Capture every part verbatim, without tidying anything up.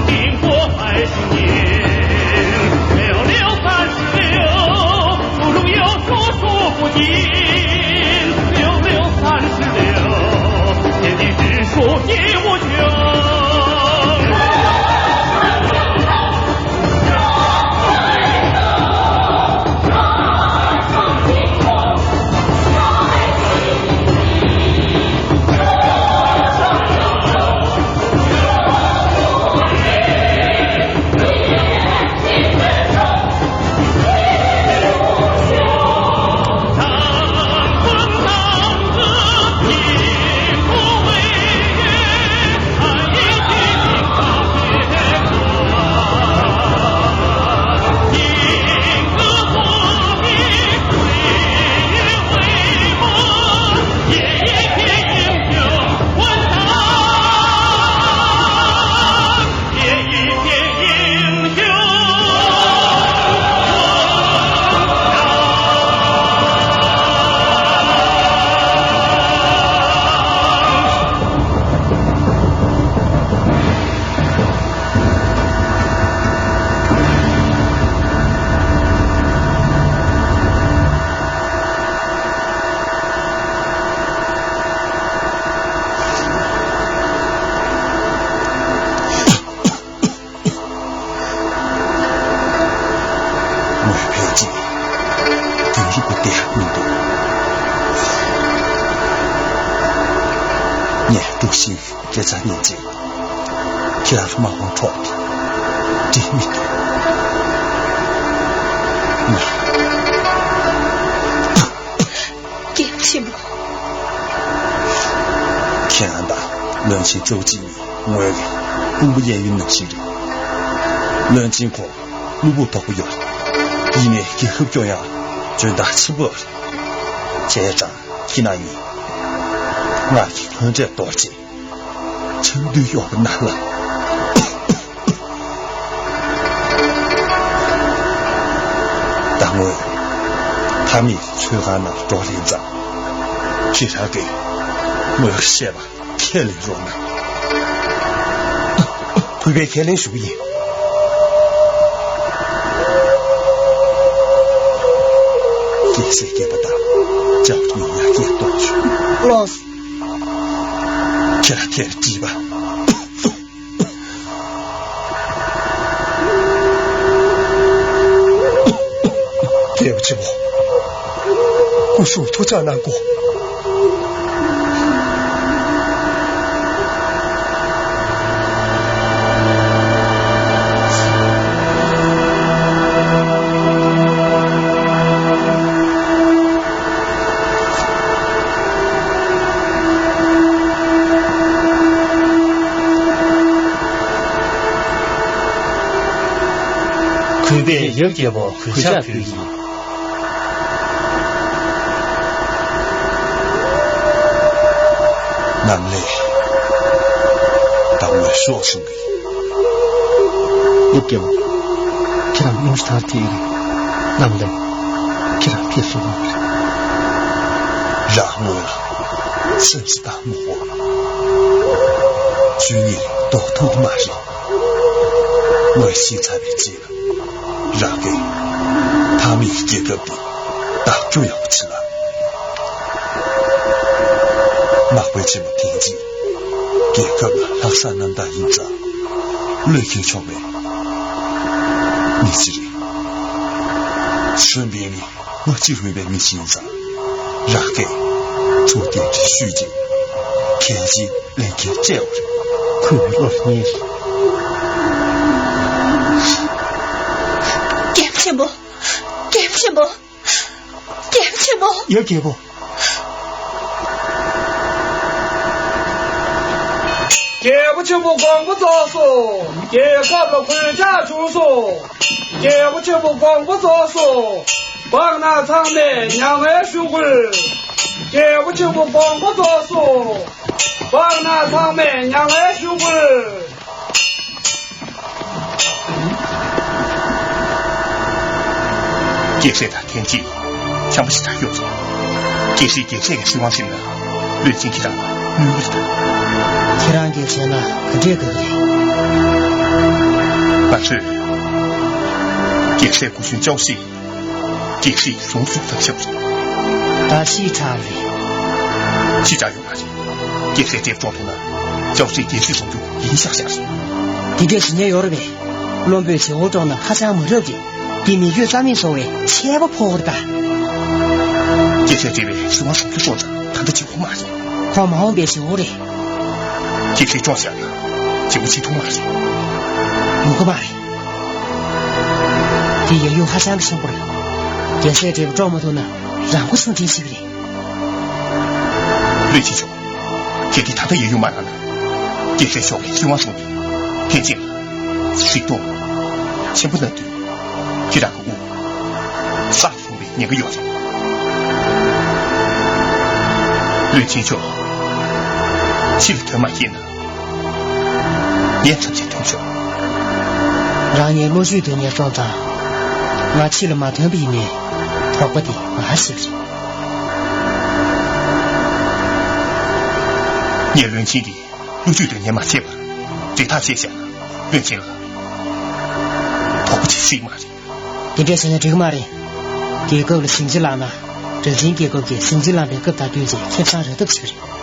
经过二十年，六六三十六，初中又说书不进，六六三十六，天地之书也无穷。ངོས་ཕལ་ཆེར་དེང་རབས་ཀྱི་དེ་མི་འདུག་ངས་དེ་བཞིན་སྐད་ཆ་ཉན་ཅིང་ཁྱེད་རང་དམག་དཔུང་འཕྲོག་སྟེ་འགྲིག་མི་འདུག་ང་། རྒྱལ་པོ་ཆེན་པོ། ཁྱེད་རང་དང་བློན་ཆེན་ཙོའུ་ཅི་ནི་ངོས་ཀྱི་དཔུང་པ་གཡས་གཡོན་ནང་བཞིན་རེད། བློན་ཆེན་ཁོ་གློ་བུར་དོག་པོ་ཡོད། ཡིན་ནའི་རྒྱལ་ཁབ་སྐྱོང་ཡག་འཇོན་ཐང་ཆེན་པོ་རེད། བྱས་ཙང་ཁྱེད་རང་གཉིས་ང་གི་ཐོན་འབྲས་གཏོར་བྱས། ཆང་དུས་གཡོག་པ་ན་ལ། ད་ངོས་མཐའ་མའི་ཚོས་ཁང་ནང་འགྲོ་ལེན་ཙང་། ཁྱེད་རང་གིས་ངོས་བཤད་པ་ཁས་ལེན་རོགས་གནང་། གུས་པས་ཁས་ལེན་ཞུ་གི་ཡིན། རྒྱལ་སྲས་སྐྱེས་པ་དང་ལྕགས་ཀྱི་ཡ་སྐྱེས་གཏོང་ཆོག་ལོས། ཁྱེད་ལ་དེར་དྲིས་པ། རྒྱལ་པོ་ཆེན་པོ། སྐུ་གཟུགས་ཐུགས་ཅག་གནང་དགོས། གུས་པས་ཡབ་རྒྱལ་པོར་གུས་ཕྱག་ཕུལ་ཡིན། ནམ་ལས་ད་ངོས་སྲོག་ཤིང་གི། ཡབ་རྒྱལ་པོ། ཁྱེད་རང་སྙུང་གཞི་དར་དེ་ཡིན། ནམ་ལས་ཁྱེད་རང་ཕེབས་སོང་བ་རེད། རང་ངོས་ལ་སེམས་སུ་བཏང་མོ། ཇུས་ཉེས་ལྡོག་ཐུབ་མ་རེད། ངོས་ཤི་ཚར་བའི་རྗེས་ལ། རང་གིས་མཐའ་མའི་རྒྱལ་ཁབ་འདི་བདག་སྐྱོང་ཡག་པོ་བྱེད་ལ། དམག་དཔོན་ཆེན་མོ་དེ་ཚོས་རྒྱལ་ཁབ་ལ་ལྷག་བསམ་རྣམ་དག་ཡིན་ཙང་བློས་འཁེལ་ཆོག་པའི་མི་ཞིག་རེད། གཞོན་པའི་མི་མ་ཕྱི་རོལ་པའི་མི་ཞིག་ཡིན་ཙང་། རང་གིས་ཚུར་རྟེན་འབྲེལ་ཞུས་རྗེས་གལ་ཆེའི་ལས་འགན་སྤྲད་པ་རེད། ཁོས་བློ་ངེས་རེད། རྒྱལ་པོ་ཆེན་པོ། རྒྱལ་པོ་ཆེན་པོ། རྒྱལ་པོ་ཆེན་པོ། ཡ་རྒྱལ་པོ། རྒྱལ་པོ་ཆེན་པོ་དགོངས་པ་རྫོགས་སོ། རྒྱལ་ཁབ་ལ་གོད་ཆག་བྱུང་སོ། རྒྱལ་པོ་ཆེན་པོ་དགོངས་པ་རྫོགས་སོ། འབངས་རྣམས་ཚང་མས་མྱ་ངན་ཞུ་དགོས། རྒྱལ་པོ་ཆེན་པོ་དགོངས་པ་རྫོགས་སོ། འབངས་རྣམས་ཚང་མས་མྱ་ངན་ཞུ་དགོས། རྒྱལ་སྲས་དང་ཐེངས་གཅིག་འཆམ་པོ་ཞིག་དང་ཡོད་ཚོ། རྒྱལ་སྲས་རྒྱལ་སྲས་ཀྱི་སྲིད་དབང་ཟིན་ན་བློན་ཆེན་ཁྱེད་རང་ལ་གནོད་ཀྱི་རེད་ད། ཁྱེད་རང་གིས་བྱས་ན་ག་འདྲས་དགའ་གི་རེད། ང་ཚོས་རྒྱལ་སྲས་སྐུ་གཞོན་ཅའོ་ཧྲི་རྒྱལ་སྲིད་བཟུང་བཅུག་ཐབས་བྱས་པ་རེད། ད་ཤི་དྲག་རེད། ཤི་དྲག་ཡོད་མ་རེད། རྒྱལ་སྲས་དེར་འགྲོ་ཐུབ་ན་ཅའོ་ཧྲི་རྒྱལ་སྲིད་བཟུང་རྒྱུ་ཡིན་ཤག་ཤག་རེད། དེ་འདྲས་ཞུ་མཁན་ཡོད་རེད་པས། བློན་པོས་ཇེ་ཧོ་སྒྲོག་ན་ཧ་ཅང་མི་རབས་ཀྱི་དེ་མི་རྒྱུད་རྩ་མེད་བཟོ་བའི་ཆད་པ་ཕོག་རེད་ད། རྒྱལ་སྲས་བདེ་བའི་སྲིད་དབང་བཟུང་རྒྱུ་སོང་ཙང་ད་ལྟ་ཇེ་ཧོ་མ་རེད། ཁོང་མ་འོངས་པའི་ཇེ་ཧོ་རེད། རྒྱལ་སྲིད་བཅོམ་བཞག་ན་ཇེ་ཧོ་བྱེད་ཐུབ་མ་རེད། མི་དགོས་པ་རེད། དེ་ཡ་ཡུ་ཧ་ཅང་གི་ཆེན་པོ་རེད། རྒྱལ་སྲས་བདེ་བ་བཅོམ་མ་ཐུབ་ན་རང་མགོ་ཆུང་འདྲེན་བྱེད་ཀྱི་རེད། བློན་ཆེན་མཆོག་ཁྱེད་ཀྱིས་ད་ལྟ་ཡ་ཡུ་མ་གནང་ན་རྒྱལ་སྲས་མཆོག་གིས་སྲིད་དབང་བཟུང་ནས་ཕན་ཆད་ལ་གཟིགས་རྟོག་ཆེན་པོ་གནང་དུས་ཁྱེད་རང་གི་དབུ་ས་ལ་ལྷུང་བའི་ཉེན་ཁ་ཡོད་རེད། བློན་ཆེན་མཆོག་ཕྱི་ལ་དོན་མ་བྱས་ན། ངས་ཐབས་ཤེས་ཐུབ་ཤོག་རང་ཉིད་བློ་ཤུགས་ལྡན་ནས་སོང་ཙང་། ང་ཕྱི་ལ་མ་ཐོན་པ་ཡིན་ནའི་དོགས་པ་དེ་མ་ཞིག་རེད། ངས་བློན་ཆེན་གྱིས་བློ་ཤུགས་ལྡན་ནས་མ་བྱས་པར་འབྲེལ་ཐག་བཅད་བཞག་ན་བློན་ཆེན་ལ་དོགས་པ་ཅིག་སྲིད་མ་རེད། དེ་འདྲས་བྱས་ན་འགྲིག་གི་མ་རེད། རྒྱལ་ཁབ་ལ་ཟིང་ཆ་ལངས་ན། རང་བཙན་རྒྱལ་ཁབ་ཀྱི་ཟིང་ཆ་ལངས་པའི་སྐབས་དང་བསྟུན་ཏེ་ཁེ་བཟང་རག་ཐབས་བྱེད་ཀྱི་རེད།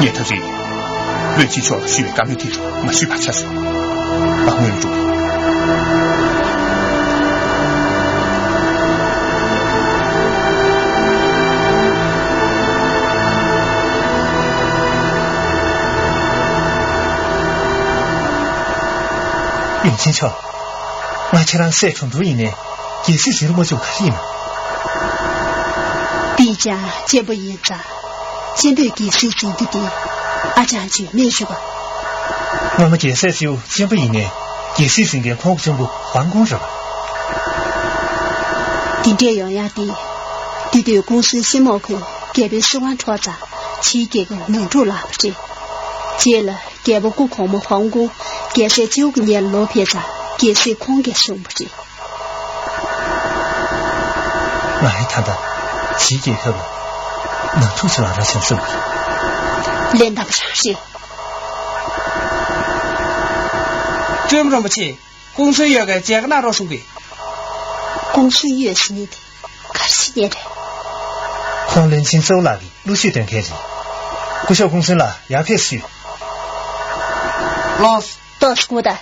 ངས་ད་རེས་བློན་ཆེན་མཆོག་ལ་ཞུས་པའི་བཀའ་མོལ་དེ་ཚོ་མ་ཞུས་པར་ཆ་བཞག་ན་སྔོན་འགྲོ། བློན་ཆེན་མཆོག་ང་ཁྱེད་རང་སྲས་དྲུང་དྲུང་ཡིན་ནའི་རྒྱལ་སྲིད་འཛིན་རུ་མ་བཅུག་ག་རེ་ཡིན་ནམ། དེས་ཀྱང་གཅེན་པོ་ཡིན་ཙང་གཅེན་པོས་རྒྱལ་སྲིད་འཛིན་རྒྱུ་དེ་ཨ་ཅང་ཅིག་སྨོས་ཞུ་བ། སྔོན་མ་རྒྱལ་སྲས་ཙིའུ་གཅེན་པོ་ཡིན་ནའི་རྒྱལ་སྲིད་འཛིན་མཁན་ཁོང་གི་གཅུང་པོ་ཝང་ཀུང་རེད་པ། དེ་འདྲས་ཡོང་ཡག་དེ་དེ་དུས་ཀུང་སུའི་སྲིང་མོ་ཁོས་རྒྱལ་པོའི་སྲིད་དབང་འཕྲོག་ཙང་ཕྱིའི་རྒྱལ་ཁབ་ནང་འཁྲུག་ལངས་པ་རེད། རྗེས་ལ་རྒྱལ་པོ་སྐུ་གོང་མ་ཧོང་ཀོང་རྒྱལ་སྲས་ཅིའུ་གི་མཉམ་ལོག་ཕེབས་ཙང་རྒྱལ་སྲིད་ཁོང་གིས་བཟུང་བ་རེད། ང་ཧེ་ད་ལྟ་ཕྱིའི་རྒྱལ་ཁབ་ལ་ནང་འཁྲུག་ཅིག་ལངས་ར་བྱུང་བསམ་གི། ལན་དང་པོ་རང་རེད། ཀྲུའུ་རིན་པོ་ཆེ། ཀུང་སུན་ཡོད་ཀྱི་མཇལ་ཁ་གནང་རོགས་གསུངས་པས། ཀུང་སུན་ཡོད་ཟེར་ནི་དེ་ག་རེ་བྱེད་མཁན་རེད། ཁོང་བློན་ཆེན་ཙོའུ་ལགས་ཀྱི་བློ་ཤུགས་འདོན་མཁན་རེད། སྐུ་ཞབས་ཀུང་སུན་ལགས་ཡར་ཕེབས་ཞུས། ལགས་སོ། ཏོག་ཙམ་སྒུག་དང་།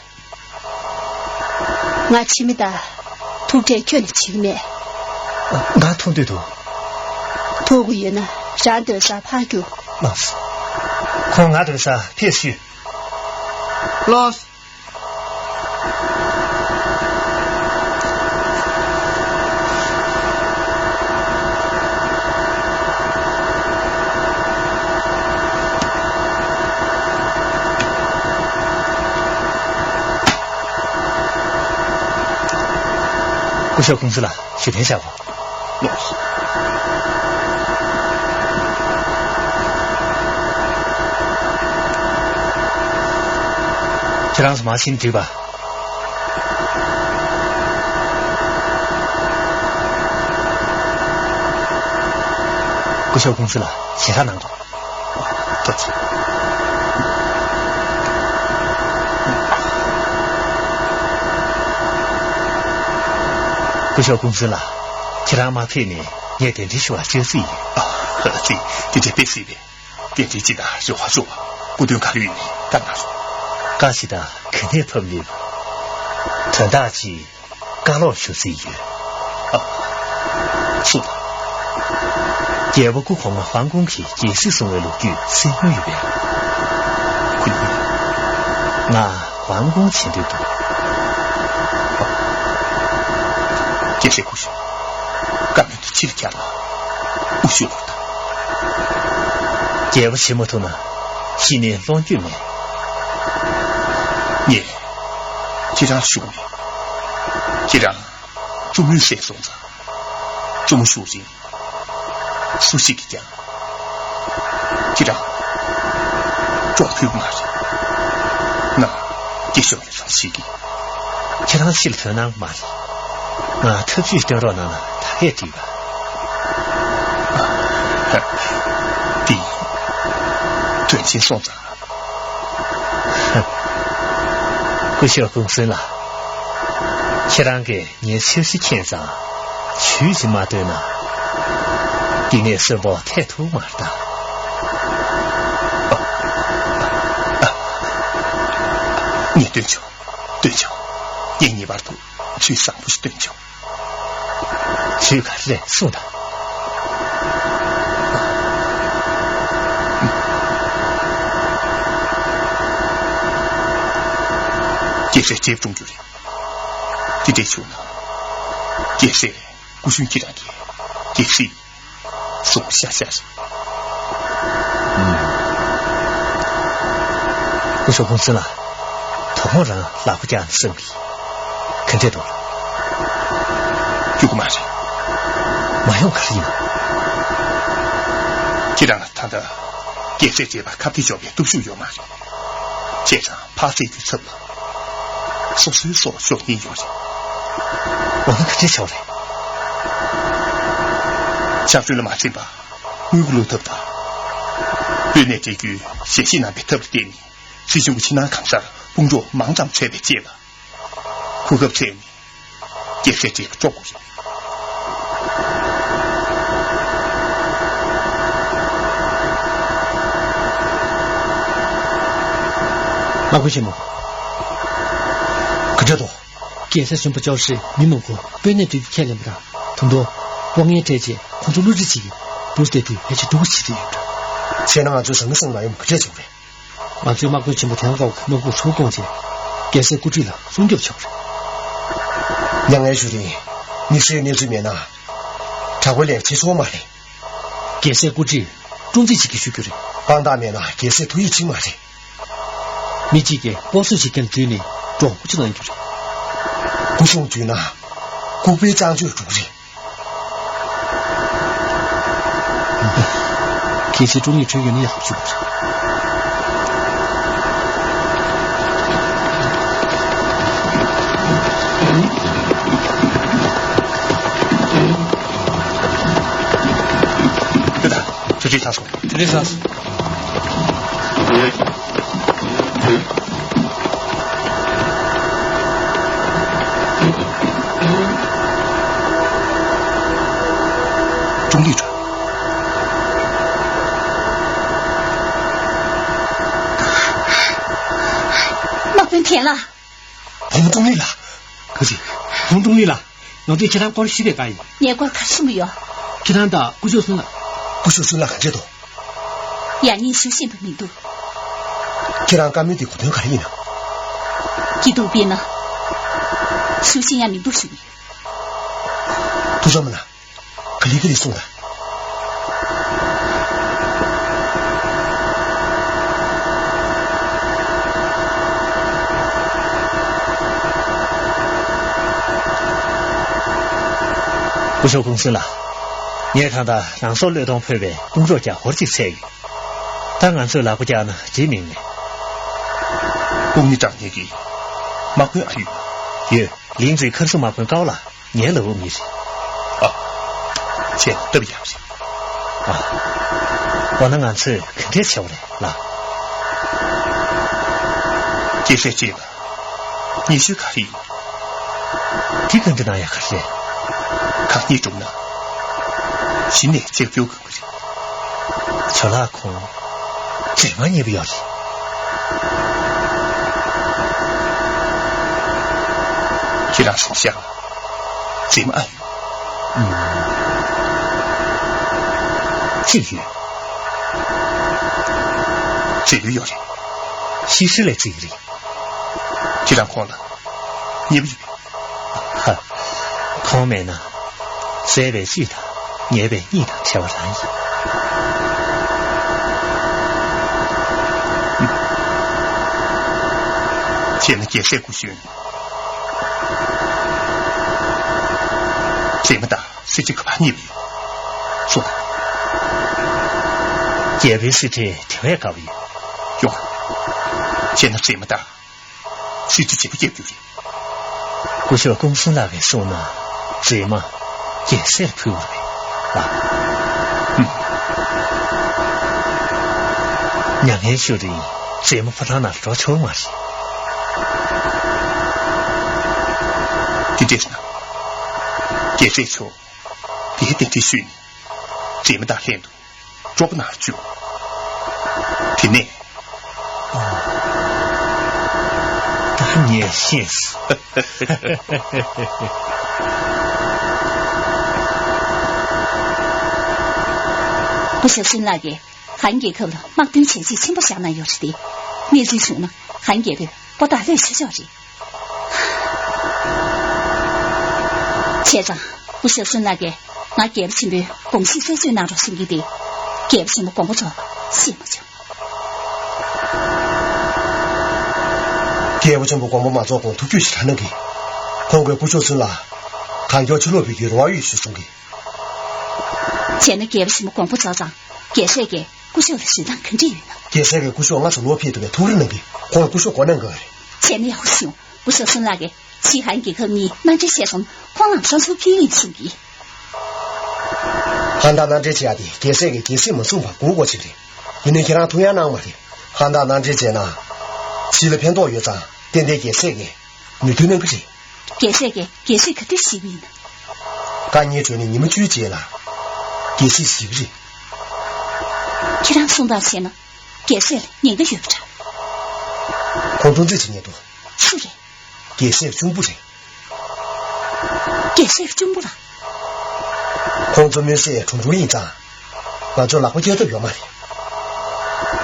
ང་ཕྱི་མི་དང་ཐུག་འཕྲད་ཁྱོན་ནས་བྱེད་ཀྱི་མེད། ང་ཐུག་འདོད་འདུག་ཐུག་གི་ཡོད་ན་རང་སྡོད་སར་ཕར་རྒྱུགས། ལགས་སོ། ཁོང་ང་སྡོད་སར་ཕེབས་ཞུས། ལགས་སོ། སྐུ་ཞབས་ཀུང་སུན་ལགས། ཞུ་གཏན་བཞག་གོ། ལགས་སོ། ཁྱེད་རང་ཚོ་མར་ཕྱིན་འགྲིག་པ། སྐུ་ཞབས་ཀུང་སུན་ལགས། ཞལ་ལྷག་གནང་དགོས། ཐུགས་རྗེ་ཆེ། སྐུ་ཞབས་ཀུང་སུན་ལགས། ཁྱེད་རང་མ་ཕེབས་ནས་ངས་གདན་འདྲེན་ཞུ་བར་བཅར་རྩིས་ཡིན། ཨ། ཙི། དེ་འདྲ་དཔེ་སྲིད་པས། གདན་འདྲེན་ཇི་ལྟར་རེ་བ་ཞུ་བ། སྐུ་མདུན་ག་རེ་ཡིན་ནའི་བཀའ་གནང་རོགས། བཀའ་ཇི་ལྟར་ག་ནས་ཕབ་མེད་པ། དོན་དག་ཅིག་བཀའ་སློབ་ཞུ་རྩིས་ཡོད། ཨ། གསུངས་དང་། རྒྱལ་པོ་སྐུ་གོང་མ་ཝང་ཀུང་གིས་རྒྱལ་སྲིད་བཟུང་བའི་ལོ་རྒྱུས་གསན་མྱོང་ཡོད་པས། ཁོ་ཡིན། ང་ཝང་ཀུང་བྱེད་འདོད་འདུག་རྒྱལ་སྲས་སྐུ་ཞབས། བཀའ་མོལ་འདི་ཕྱིར་བསྐྱར་ལ་དབུ་བཞུགས་རོགས་གནང་། རྒྱལ་པོ་བྱེད་མ་ཐུབ་ན་གཞི་ནས་སློང་རྒྱུ་མེད། ངས་ཁྱེད་རང་བཞུགས་ནས་ཁྱེད་རང་བཙུན་མོའི་སྲས་སོང་ཙང་། བཙུན་མོ་བཞུགས་རིང་སུ་ཞིག་གིས་ཀྱང་ཁྱེད་རང་སྐྱོབ་ཐུབ་མ་རེད། ང་སྐྱེ་ཤོར་ལས་སང་ཞིག་གིས་ཁྱེད་རང་ཕྱིར་ཐོན་གནང་མ་རེད། ང་ཐབས་ཇུས་སྟོན་རོགས་གནང་ན་ད་གས་འགྲིག་པ། འདི་ཡིན། དོན་ཆེན་སོང་ཙང་། སྐུ་ཞབས་ཀུང་སུན་ལགས། ཁྱེད་རང་གིས་ངའི་འཆར་གཞི་མཁྱེན་ཙང་ཇུས་ཤིག་མ་བཏོན་ན། འདི་ནས་གསོན་པོ་ཐེག་ཐུབ་མ་རེད་ད། ངས་བཏོན་ཆོག་བཏོན་ཆོག་ངས་ངེས་པར་དུ་ཇུས་བཟང་པོ་ཞིག་བཏོན་ཆོག་ཇུས་ག་རེ་རེད་གསུངས་དང་། རྒྱལ་སྲས་ཇེབ་གྲོངས་རྒྱུ་རེད། དེ་འདྲས་བྱུང་ན། རྒྱལ་སྲས་སྐུ་གཞོན་ཁྱེད་རང་གིས་རྒྱལ་སྲིད་བཟུང་ཤ་ཤ་རེད། སྐུ་ཞབས་ཀུང་སུན་ལགས། དོ་དགོང་རང་ལག་པ་བརྐྱངས་ནས་གསུངས་པས། ག་འདྲས་འདུག་རྒྱུག་གི་མ་རེད། མ་ཡོང་ག་རེ་ཡིན་ནམ། ཁྱེད་རང་ལ་ད་ལྟ་རྒྱལ་སྲས་མཇལ་བར་ཁ་གཏད་གཅོག་པའི་སྟོབས་ཤུགས་ཡོད་མ་རེད། བྱས་ཙང་ཕར་བཙལ་དུས་ཚབ་ལ་སོ་སོའི་སྲོག་ཤོར་ཉེན་ཡོད་རེད། འོ་ན་ག་འདྲས་བྱ་བ་རེད། ཞབས་དྲུང་ལ་མ་འཛེམས་པར་དངུལ་བླུག་ཐབས་དང་། དཔོན་གནས་སྤྲད་རྒྱུའི་ཞལ་བཞེས་གནང་བའི་ཐབས་ལ་བརྟེན་ནས། སྲིད་གཞུང་གི་ཕྱི་ནང་གང་སར་དཔུང་གྲོགས་མང་ཙམ་བྱས་པའི་རྗེས་ལ། གོ་སྐབས་བཙལ་ནས་རྒྱལ་སྲས་ཇེབ་དཀྲོག་དགོས་རེད། དམག་དཔོན་ཆེན་མོ། ག་འདྲ་འདུག་རྒྱལ་སྲས་གསོན་པོ་ཅའོ་ཧྲི་མི་མང་པོ་དཔོན་གནས་སྤྲད་དུས་ཁས་ལེན་པ་དང་། ད་དུང་དབང་ངན་སྤྲད་རྗེས་ཁོང་ཚོ་བསླུ་བྲིད་བྱེད་ཀྱི་འདུག་བལྟས་དུས་ཕལ་ཆེར་སྡུག་པོ་ཞིག་བྱེད་ཀྱི་ཡོད་འདྲ། བྱས་ན་ང་ཚོས་ཟང་ངེ་ཟིང་ངེ་མ་ཡོང་བ་ག་འདྲས་བྱུང་རེད། ང་ཚོས་དམག་དཔོན་ཆེན་པོ་ཐེ་ཝང་དཀར་པོ་ཁོ་དམག་དཔུང་ཧྲུལ་བཏང་རྗེས། རྒྱལ་སྲས་སྐུ་ཁྲི་ལ་སྲུང་སྐྱོབ་བྱུང་རེད། མྱ་ངན་ཞུ་རིང་། དམིགས་བསལ་གནས་ཚུལ་མེད་ན། དྲག་པོའི་ལས་བྱེད་ཆོག་མ་རེད། རྒྱལ་སྲས་སྐུ་ཁྲི་སྲུང་བརྩི་བྱེད་ཀྱི་ཞུ་རྒྱུ་རེད། དཔང་རྟགས་མེད་ན་རྒྱལ་སྲས་ཐུགས་ཡིད་ཆེས་མ་རེད། མི་གཅིག་གིས་སྤོབས་གསོལ་བྱེད་མཁན་བརྒྱུད་ནས་འགྲོ་སྐུ་ཅི་གནང་རྒྱུ་རེད། སྐུ་སྲུང་བརྒྱུད་ན་ལྐུགས་པའི་གཙང་སྤྱོད་འགྲོ་གི་རེད། གལ་སྲིད་ཀྲུང་ལི་ཁྲོན་ཡོད་ན་ཡག་པོ་བྱུང་བ་རེད། ཁྱོད་ད་ཁྱོད་ཁྲིད་ཚར་སོང་། ཁྲིད་ཚར་སོང་། ཀྲུང་ལི་ཁྲོན། དམག་དཔོན་ཐན་ལ། བུ་མོ་ཀྲུང་ལི་ལགས། ག་ཅི། བུ་མོ་ཀྲུང་ལི་ལགས། ང་ཚོས་ཁྱེད་རང་སྐོར་ཞུས་པས་དགའ་ཡིན། ངའི་སྐོར་ག་རེ་ཞུ་མི་ཡོད། ཁྱེད་རང་དང་སྐུ་ཞབས་སུན་ལགས། སྐུ་ཞབས་སུན་ལགས་ག་འདྲས་འདུག་ཡང་སྙིང་ཞུ་ཤེས་པ་མི་འདུག་ཁྱེད་རང་བཀའ་མོལ་དེ་གོ་དོན་ག་རེ་ཡིན་ནམ། སྐྱིད་སྡུག་དཔེར་ན། ཞུ་ཤེས་ཡང་མི་འདུག་ཞུ་གི་ཡོད། ཐུགས་རྗེ་གནང་། ག་ལེ་ག་ལེ་གསུངས་དང་། སྐུ་ཞབས་ཀུང་སུན་ལགས། ངས་ད་ལྟ་རང་སྲོག་བློས་གཏོང་ཕོད་པའི་དཔུང་རོགས་བརྒྱ་སྐོར་ཅིག་བཙལ་ཡོད། ད་ང་ཚོས་ལག་པ་བརྐྱངས་ན་འགྲིག་མིན་ལས། དཔུང་མི་དྲག་མཁན་གྱི་དམག་དཔོན་ཨ་ཡོད། ཡོད། ལིང་ཙི་ཁར་སུ་དམག་དཔོན་ཀའོ་ལགས། ངའི་ལག་དབུབ་མི་རེད། ཨ། བྱས་ན་སྟབས་ཡག་རེད། ཨ། འོ་ན་ང་ཚོས་ག་འདྲས་བྱ་བ་རེད་ལགས། རྒྱལ་སྲས་ཅིག་ལ་ཉེས་ཤོས་ག་རེ་ཡིན། འདི་ག་འདྲ་གནང་ཡག་ག་རེད། ཁག་ཉེས་བྱུང་ན་གཞི་ནས་ལྕགས་ཀྱོག་གི། ཇོ་ལགས་ཁོང་མཛེས་མ་མཉེས་པོ་ཡོད་རེད། ཁྱེད་རང་སེམས་ཤར་མཛེས་མ་ཨ་ཡོད། ཨུམ། གཅིག་ཡོད། མཛེས་པོ་ཡོད་རེད། ཤི་ཤི་ལས་གཅིག་རེད། ཁྱེད་རང་ཁོང་ལ་མཉེས་པོ་ཡོད། ཧ། ཁོང་མེད་ན། མཛེས་པའི་གཅིག་དང་ཉེས་པའི་གཉིས་དང་བྲལ་བ་རང་ཡིན། བྱས་ན་རྒྱལ་སྲས་སྐུ་གཞོན། མཛེས་མ་དང་སྲིད་ཇུས་ག་པར་མཉེས་པ་ཡོད། སོང་། རྒྱལ་པོའི་སྲིད་ཁྲིར་དེ་བས་དགའ་བ་ཡོད། ཡོང་། བྱས་ན་མཛེས་མ་དང་། སྲིད་ཇུས་བརྗེ་པོ་བརྒྱབ་རྒྱུ་རེད། སྐུ་ཞབས་ཀུང་སུན་ལགས་ཀྱིས་གསུངས་ན་མཛེས་མ་རྒྱལ་སྲས་ལ་ཕུལ་བ་རེད་ལགས། ཧུམ། མྱ་ངན་ཞུ་རིང་མཛེས་མ་ཕོ་བྲང་ནང་འགྲོ་ཆོག་མ་རེད། དེ་འདྲས་ན། རྒྱལ་སྲས་མཆོག་དེའི་རྟེན་འབྲེལ་ཞུས་ནས་མཛེས་མ་དང་ལྷན་དུ། གྲོགས་པོ་ནང་བཅུག་དེ་ནས། ད་ངས་ཤེས་སོང་། སྐུ་ཞབས་སུན་ལགས་ཀྱིས་ཧན་རྒྱལ་ཁབ་ལ་དམག་དོན་བྱས་རྗེས་ཆེན་པོ་བཞག་གནང་ཡོད་རེད་དེ། གནས་ཚུལ་བྱུང་ན་ཧན་རྒྱལ་པོས་པོ་ཏཱ་ལས་ཆེ་ཆོག་རེད། བྱས་ཙང་། སྐུ་ཞབས་སུན་ལགས་ཀྱིས་ང་རྒྱལ་པོ་ཆེན་པོའི་དགོངས་གཞི་རྩད་གཅོད་གནང་རོགས་གསུང་གི་འདུག་རྒྱལ་པོ་ཆེན་པོ་དགོངས་པ་རྫོགས་ཤེས་མ་བྱུང་། རྒྱལ་པོ་ཆེན་པོ་དགོངས་པ་མ་རྫོགས་གོང་ཐུགས་རྒྱུས་ཞིག་གནང་གི། ཁོང་གིས་སྐུ་ཞབས་སུན་ལ་གང་མགྱོགས་ཕྱིར་ལོག་ཕེབས་རྒྱུའི་རེ་བ་ཡོད་ཞུས་གསུང་གི། བྱས་ན་རྒྱལ་པོ་ཆེན་པོ་དགོངས་པ་རྫོགས་ཙང་རྒྱལ་སྲས་ཀྱིས་སྐུ་ཞབས་ལ་ཞུ་སྟངས་ག་འདྲ་ཡོད་ན། རྒྱལ་སྲས་ཀྱིས་སྐུ་ཞབས་སྔ་སོར་ལོག་ཕེབས་ཐུབ་པའི་ཐུགས་རེ་གནང་གི། ཁོང་ལ་སྐུ་ཞབས་མགོ་གནོན་དགོས་རེད། བྱས་ན་ཡག་པོ་བྱུང་། སྐུ་ཞབས་སུན་ལགས་ཀྱིས་ཕྱིས་ཧན་རྒྱལ་ཁབ་གཉིས་མནའ་འབྲེལ་བྱས་སོང་། ཁོང་ལ་བསམ་ཚུལ་ཕུལ་ཡིན་གསུང་གི། ཧན་དང་མནའ་འབྲེལ་བྱེད་ཡག་དེ་རྒྱལ་སྲས་ཀྱིས་རྒྱལ་སྲིད་མ་བཟུང་བར་སྒུག་དགོས་ཅིག་རེད། ཡིན་ནའི་ཁྱེད་རང་ཐུགས་ཡག་གནང་མ་རེད། ཧན་དང་མནའ་འབྲེལ་བྱས་ན། ཕྱི་ལ་ཕན་ཐོགས་ཡོད་ཙང་ཏན་ཏན་རྒྱལ་སྲས་ཀྱིས་མོས་མཐུན་གནང་གི་རེད། རྒྱལ་སྲས་ཀྱིས་རྒྱལ་སྲིད་ག་དུས་བཞེས་ཀྱི་ཡིན་ན། བཀའ་ཉན་གྲོལ་ནས་ཉི་མ་བཅུའི་རྗེས་ལ་རྒྱལ་སྲིད་བཞེས་ཀྱི་རེད། ཁྱེད་རང་གསུང་སྟངས་བྱས་ན་རྒྱལ་སྲས་ལ་ཉེན་ཁ་ཡོད་པ་འདྲ། ཁོང་ཁྲོ་ཙིག་ཅིག་ཉན་འདུག་སུ་རེད། རྒྱལ་སྲས་གཅུང་པོ་རེད། རྒྱལ་སྲས་གཅུང་པོ་ལ། ཁོང་ཚོ་མི་སེར་གྲུང་གྲུང་ཡིན་ཙང་། ང་ཚོས་ལག་པ་བཀྱག་ཐབས་ཡོད་མ་རེད།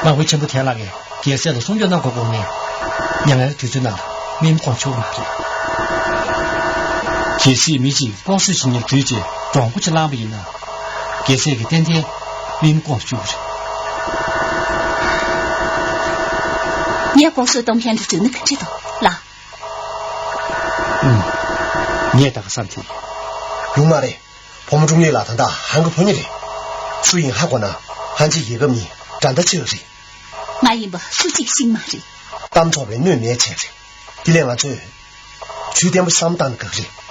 དམག་དཔོན་ཆེན་པོ་ཐན་ལགས་ཀྱིས་རྒྱལ་སྲས་ལ་གསུང་ཆོས་གནང་དགོས་དགོས་ནས། མྱ་ངན་དུས་ཚོད་ནང་ལ་མི་མི་སྐོང་ཆོག་མ་རེད། གལ་སྲིད་མི་གཅིག་ལྐོག་གསོད་བྱེད་མཁན་བརྒྱུད་བྱས་གྲོང་པོ་ཅིག་བླངས་པ་ཡིན་ན། རྒྱལ་སྲས་ཀྱིས་ཏན་ཏན་མི་མི་སྐོང་བཅུག་གི་རེད། ངས་ལྐོག་གསོད་གཏོང་མཁན་དེ་བརྒྱུད་ན་ག་འདྲ་འདུག་ལགས། ཨུམ། ངས་ད་ག་བསམ་ཐེངས། ཡོང་མ་རེད། བུ་མོ་ཀྲུང་ཡེ་ལགས་ད་ལྟ་ཧན་གྱི་ཕོ་ཉ་རེད། སུ་ཡིན་ཧ་གོ་ན་ཧན་ཆི་རྒྱལ་ཁབ་གཉིས་དགྲ་ཟླ་ཆགས་རེད། ང་ཡིན་པ་སུ་གཅིག་ཤེས་མ་རེད། གཏམ་ཐོགས་པའི་གནོད་མེད་བྱས་རེད། དེ་ལས་ང་ཚོས་ཇུས་བརྟན་པོ་བསམ་བཏང་ན་དགའ་གི་རེད།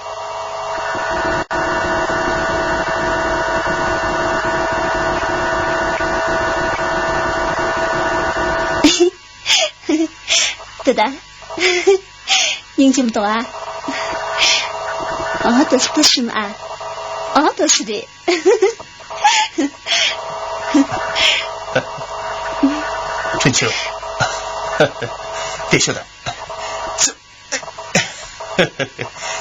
ད་ད། སྙིང་རྗེ་མོ་འདུག་ཨ། ཨོ་ཏོ་སི་ཏོ་ཤིམ་ཨ། ཨོ་ཏོ་སི་རེད། ཁྲུན་ཆེ། དེ་ཤོད་ད། ཅེ།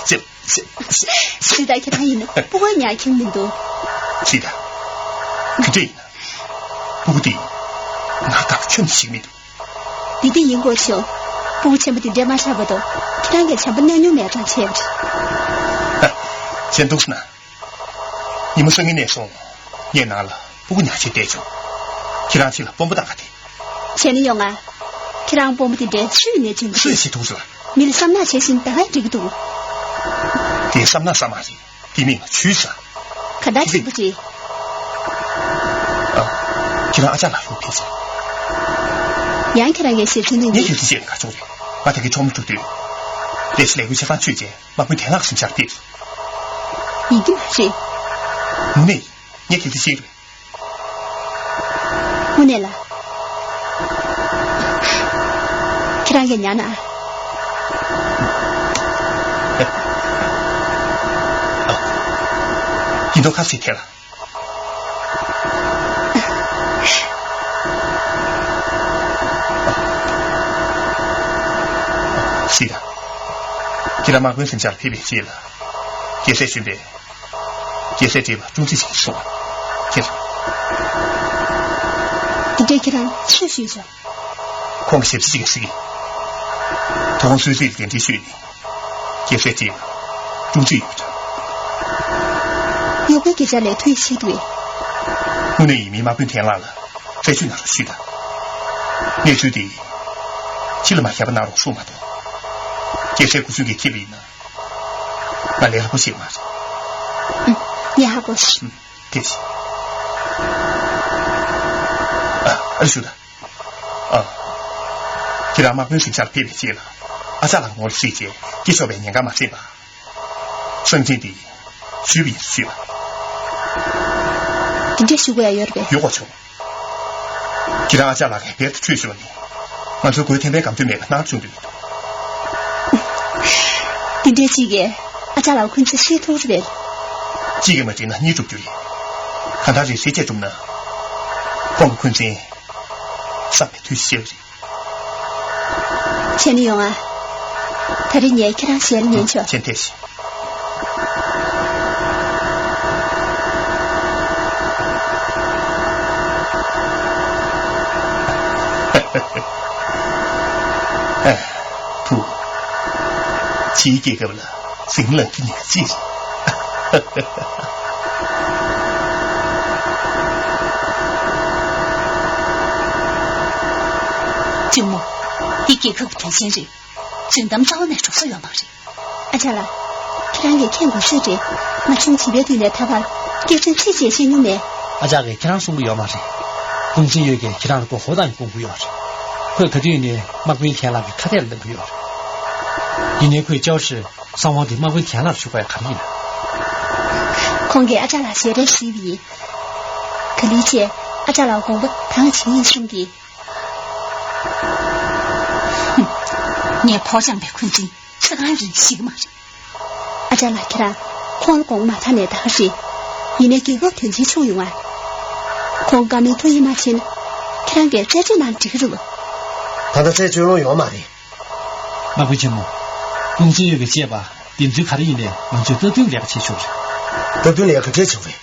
ཅེ། ཅེ། ཅེ། ཅེ། ད་ཁྱེད་རང་ཡིན་ན་སྤུ་གུ་ཉག་ཁྱིམ་མི་འདུག་ཅི་ད། ཁི་ཏི། སྤུ་གུ་དེ། ང་དང་ཁྱོད་ཞིག་མི་འདུག་འདི་དེ་ཡིན་དགོས་ཤོག་སྤུ་གུ་ཆེན་པོ་དེ་འདྲས་མ་ཆགས་པ་དང་ཁྱེད་རང་གིས་བྱམས་པ་གནང་མྱོང་མེད་གྲངས་ཆེ་བ་རེད། ཅེ་འདུག་ན། ཉི་མ་སང་ཉིན་ནས་བཟུང་ངས་ནང་ལ་སྤུ་གུ་ཉག་ཆེ་བསྡད་བྱུང་། ཁྱེད་རང་ཕྱི་ལ་དཔོན་པོ་བཏང་ག་དེ། བྱས་ན་ཡོང་ང་། ཁྱེད་རང་དཔོན་པོ་དེ་འདྲའི་སུའི་ནས་བྱུང་གི་སུས་བྱེད་ཐུབ་ཟེར། མི་ལ་བསམ་ནག་བྱས་ཤིང་ད་ག་འགྲིག་གི་འདུག་དེ་བསམ་ནག་ས་མ་རེད། དེ་མིན་ལ་ཇུས་ཟེར། ག་འདྲ་ཆེན་པོ་རེད། ཨ། ཁྱེད་རང་ཨ་ཅག་ལགས་ལུང་ཕེབས་ཟེར། ཡང་ཁྱེད་རང་གིས་ཞེ་ཚན་རིང་ངས་གི་ཞུ་ཅིག་བྱས་ན་ག་ཆོག་རེད། ང་ད་གི་ཆོག་མི་ཐུབ་དུས། ལས་ཀྱི་ལས་འགུལ་ཆ་ཚང་བཅོས་རྗེས། དམག་དཔོན་དན་ལགས་གསུམ་ཆར་ཕེབས། ཡིན་གྱི་མ་རེད། དངོས་གནས་ཡིན། ངས་གལ་ཏེ་ཤེས་རེད། དངོས་གནས་ལ། ཁྱེད་རང་གིས་ཉར་ན། ཡིན་མདོག་ཁ་ཤས་ཐེ་ལ། ཤི་ད། ཁྱེད་རང་དམག་དཔོན་གསུམ་ཆར་ཕེབས་པའི་རྗེས་ལ། རྒྱལ་སྲས་བྱོན་པས། རྒྱལ་སྲས་བཀྲས་པ་ཀྲུང་ཙི་ཞིག་གིས་གསུངས་པ། ཁྱེད། འདི་འདྲས་ཁྱེད་རང་སུས་ཞུས་བྱུང་། ཁོང་གི་ཞབས་ཕྱི་ཞིག་གིས་ཟེར་གི། དོ་དགོང་སུད་སི་ལ་གདན་འདྲེན་ཞུས་ནས། རྒྱལ་སྲས་བཀྲས་པ་ཀྲུང་ཙི་ཡོད་པ་འདྲ། རྙོག་པའི་སྐད་ཆ་ལས་ཐུག་ཤེས་འདུག་དངོས་གནས་ཡིན་མིན་དམག་དཔོན་ཐན་ལགས་ལ་རྩད་གཅོད་གནང་རོགས་ཞུས་དང་། གནས་ཚུལ་འདི་ཕྱི་ལ་མ་བཤད་པ་གནང་རོགས་གསུངས་མ་གཏོགས། རྒྱལ་སྲས་སྐུ་གཟུགས་ཀྱི་ཁྱེད་ལ་ཡིན་ན། ང་ལས་སླ་པོ་ཞིག་མ་རེད། ཨུམ། ངས་ཧ་གོ་སོང་། ཨུམ། དེ་བཞིན། ཨ། ཨ་ཞུ་ད། ཨ། ཁྱེད་རང་དམག་དཔོན་གསུམ་ཆར་ཕེབས་པའི་རྗེས་ལ། ཨ་ཅག་ལགས་ངོ་ལ་གཟིགས་རྗེས་སྐྱེ་ཆོག་པའི་ཉེན་ཁ་མ་སྲིད་པ། སང་ཉིན་འདི་ཞུས་པ་ཡིན་ཞུས་པ། དེ་འདྲས་ཞུ་དགོས་ཡ་ཡོད་རེད་པས། ཡོད་གོ་ཆོག་ཁྱེད་རང་ཨ་ཅག་ལགས་ཀྱི་བེར་དུ་ཁྲུས་ཤོར་ནས། ང་ཚོའི་སྒོའི་ཐེམ་པའི་སྒམ་ཚུགས་མེད་པ་ནར་བྱུང་འདུག་འདི་འདྲའི་ཅིག་གིས་ཨ་ཅག་ལགས་འཁོན་འཛིན་ཤེས་ཐུབ་རེད། གཅིག་གིས་མ་འགྲིག་ན་གཉིས་སྒྲུབ་རྒྱུ་རེད། གང་ལྟར་རེ་ཞིག་བྱས་སྒྲུབ་ན། ཁོང་གི་འཁོན་འཛིན་སངས་པའི་དུས་ཤིག་རེད། བྱས་ནས་ཡོང་ཨ། ད་རེས་ངས་ཁྱེད་རང་ཞལ་ལ་ཉན་ཆོག་མཆན་ཐད་ཤིག་ཨ། བུ། ཕྱིའི་རྒྱལ་ཁབ་ལ་ཟིང་ལངས་ཀྱི་ནས་ཅི། གཅུང་མོ། འདི་རྒྱལ་ཁབ་ཀྱི་དོན་ཆེན་རེད། རྫུན་གཏམ་རྩ་བ་ནས་འགྲོ་ས་ཡོད་མ་རེད། ཨ་ཅག་ལགས། ཁྱེད་རང་གིས་མཁྱེན་དགོས་ཤོས་རེད། ང་ཆུང་བྱིས་པའི་དུས་ནས་ད་བར་སྐྱག་རྫུན་ཚིག་གཅིག་བཤད་མྱོང་མེད། ཨ་ཅག་གིས་ཁྱེད་རང་གསུང་གི་ཡོད་མ་རེད། ཀུང་ཙི་ཡོད་ཀྱིས་ཁྱེད་རང་ལ་མགོ་བོ་བཏང་ནས་སྐུང་གི་ཡོད་རེད། ཁོས་ག་དུས་ནས་དམག་དཔོན་ཁྱེད་ལགས་ཀྱི་ཁ་གཏད་ལ་ལེན་གྱི་ཡོད་རེད། ཡིན་ནའི་ཁོས་ཅའོ་ཧྲིར་གསང་བ་འདི་དམག་དཔོན་ཁྱེད་ལགས་ལ་ཞུ་དགོས་ཡ་ག་རེ་ཡིན་ན། ཁོང་གིས་ཨ་ཅག་ལགས་ཞལ་རས་ཞུས་པ་ཡིན། ག་ལེར་བྱས་ཨ་ཅག་ལགས་དགོངས་པ་དྭངས་བྱིན་ཡིན་གསུང་གི། ངས་ཕོ་བཅངས་པའི་འཁོན་འཛིན་ཚེ་གང་རིང་ཞིག་མ་རེད། ཨ་ཅག་ལགས། ཁྱེད་རང་ཁོང་ལ་དགོངས་མ་ཐག་ནས་ད་ག་རེད། ཡིན་ནའི་རྒྱལ་ཁབ་དོན་ཆེན་ཆུང་ཡོང་ང་། ཁོང་དགའ་མིན་ཐུག་ཡིན་མ་ཕྱིན། ཁྱེད་རང་གིས་རྩད་གཅོད་གནང་འགྲིག་གི་རེད་བ། ད་ལྟ་རྩད་གཅོད་ལོང་ཡོང་མ་རེད། དམག་དཔོན་ཆེན་མོ། ཀུང་ཙི་ཡོད་ཀྱིས་བཤད་པ་བདེན་རྫུན་ག་རེ་ཡིན་ནའི་ང་ཚོས་སྟབས་བསྟུན་ལས་ཀ་བྱེད་ཆོག་རེད། སྟབས་བསྟུན་ལས་ཀ་ག་འདྲས་བྱེད་དགོས་རེད།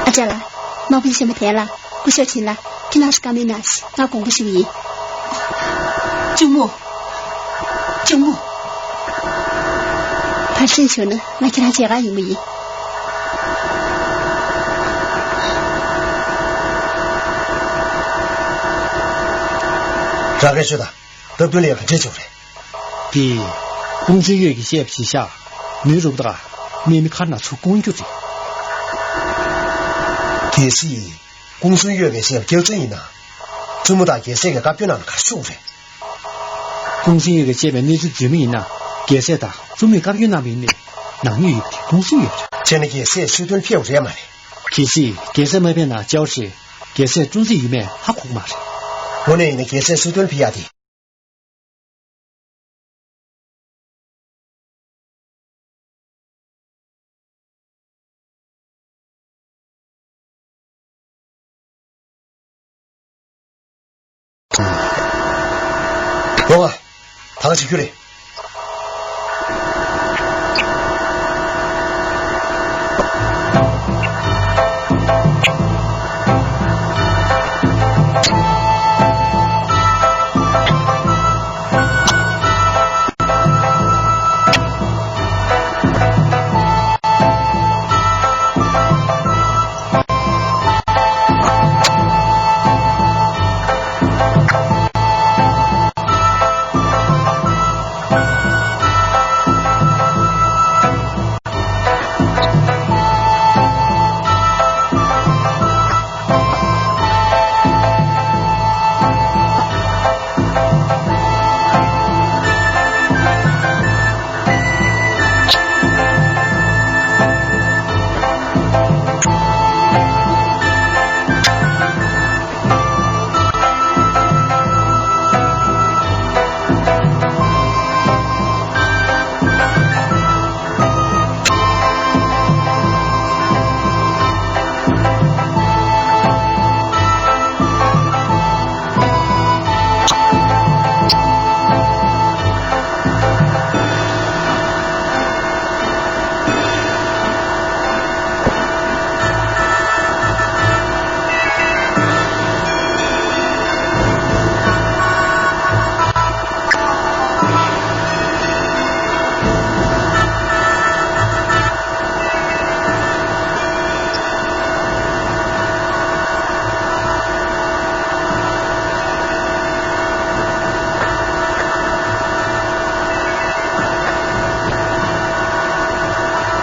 ཨ་ཅག་ལགས། དམག་དཔོན་ཆེན་མོ་དེ་ལ་སྐུ་ཞབས་ཕྱིན་ལ་ཁྱེད་རང་ཚོ་བཀའ་མོལ་གནང་ཞིག་ང་དགོངས་པ་ཞུ་གི་ཡིན། གཅུང་མོ། གཅུང་མོ། བར་སེང་བྱུང་ན་ང་ཁྱེད་རང་མཇལ་ཁ་ཡོང་གི་ཡིན། རག་གས་ཤོད་དང་། སྟབས་བསྟུན་ལས་ཀ་ག་འདྲས་བྱེད་དགོས་རེད། དེ། ཀུང་ཙི་ཡོད་ཀྱིས་བཤད་པ་ཞིག་བཞག་མུན་རུབ་དང་མེ་མི་ཁར་ན་ཚུར་སྐུང་རྒྱུ་རེད། གལ་སྲིད། ཀུང་ཙི་ཡོད་ཀྱིས་བཤད་པ་སྐྱག་རྫུན་ཡིན་ན། བཙུན་མོ་དང་རྒྱལ་སྲས་ཀྱིས་བཀའ་བཀྱོན་གནང་ན་ག་རེ་ཤོར་དགོས་རེད། ཀུང་ཙི་ཡོད་ཀྱིས་བཤད་པའི་གནས་ཚུལ་རྫུན་མ་ཡིན་ན་རྒྱལ་སྲས་དང་བཙུན་མོས་བཀའ་བཀྱོན་གནང་བ་ཡིན་ནའི་ནག་ཉེས་ཡོད་པ་དེ་ཀུང་ཙི་ཡོད་རེད། བྱས་ན་རྒྱལ་སྲས་སོ་ཏུན་ཕེབས་རེད་མ་རེད། གལ་སྲིད་རྒྱལ་སྲས་མ་ཕེབས་ན་ཅའོ་ཧྲི་རྒྱལ་སྲས་ཀུང་ཙི་ཡིན་མིན་ཧ་གོ་གི་མ་རེད། དངོས་གནས་ཡིན་ན་རྒྱལ་སྲས་སོ་ཏུན་ཕེབས་ཡག་དེ། འོ་ང་། ད་ག་བྱེད་རྒྱུ་རེད།